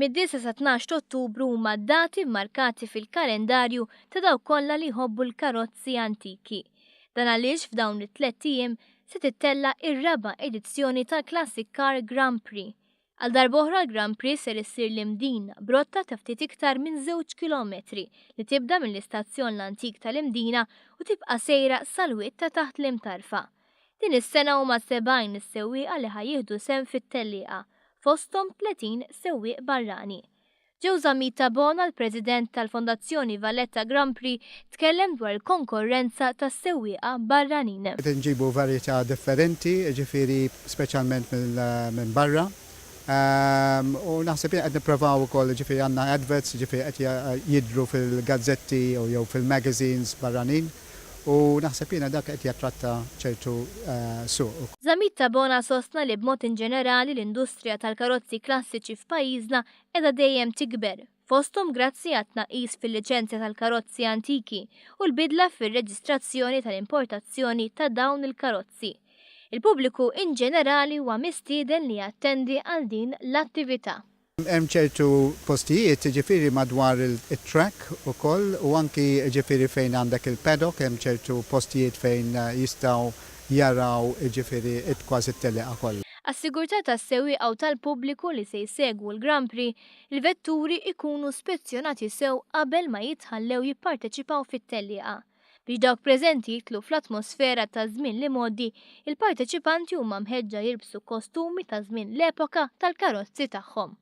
Mid-9 sa 12 ta' Ottubru huma dati mmarkati fil-kalendarju ta' dawk kollha li jħobbu l-karozzi antiki. Dan għaliex f'dawn it-tlett ijiem se tittella' ir-raba' edizzjoni tal-Classic Car Grand Prix. Għal darb'oħra l-Grand Prix ser issir l-Imdina b'rotta ta' ftit iktar minn żewġ kilometri li tibda mill-istazzjon l-antik tal-Imdina u tibqa' sejra sal-wied ta' taħt l-Imtarfa. Din is-sena huma 70 is-sewwieqa li ħa jieħdu sehem fit-tellieqa, fosthom 30 sewwieq barrani. Joe Zammit Tabona, l-President tal-Fondazzjoni Valletta Grand Prix, tkellem dwar il-konkorrenza tas-sewwieqa barranin. Qed inġibu varjetà differenti, jiġifieri speċjalment minn barra. U naħseb jien qed nipprovaw ukoll, jiġifieri għandna adverts, jiġifieri qed jidhru fil-gazzetti jew fil-magazines barranin. U naħseb jiena dak qed jattratta ċertu suq. Zammit Tabona sostna li b'mod inġenerali l-industrija tal-karozzi klassiċi f'pajjiżna qiegħda dejjem tikber, fosthom grazzi għat-tnaqqis fil-liċenzja tal-karozzi antiki u l-bidla fir-reġistrazzjoni tal-importazzjoni ta' dawn il-karozzi. Il-pubbliku inġenerali huwa mistieden li jattendi għal din l-attività. Hemm ċertu postijiet, jiġifieri madwar it-track ukoll u anki jiġifieri fejn għandek il-paddock hemm ċertu postijiet fejn jistgħu jaraw jiġifieri kważi t-tellieqa kollha. Għas-sigurtà tas-sewwieqa u tal-pubbliku li se jsegwu l-Grand Prix, il-vetturi jkunu spezzjonati sew qabel ma jitħallew jipparteċipaw fit-tellieqa. Biex dawk preżenti jidħlu fl-atmosfera ta' żmien l-imgħoddi, il-parteċipanti huma mħeġġa jilbsu kostumi ta' żmien l-epoka tal-karozzi tagħhom.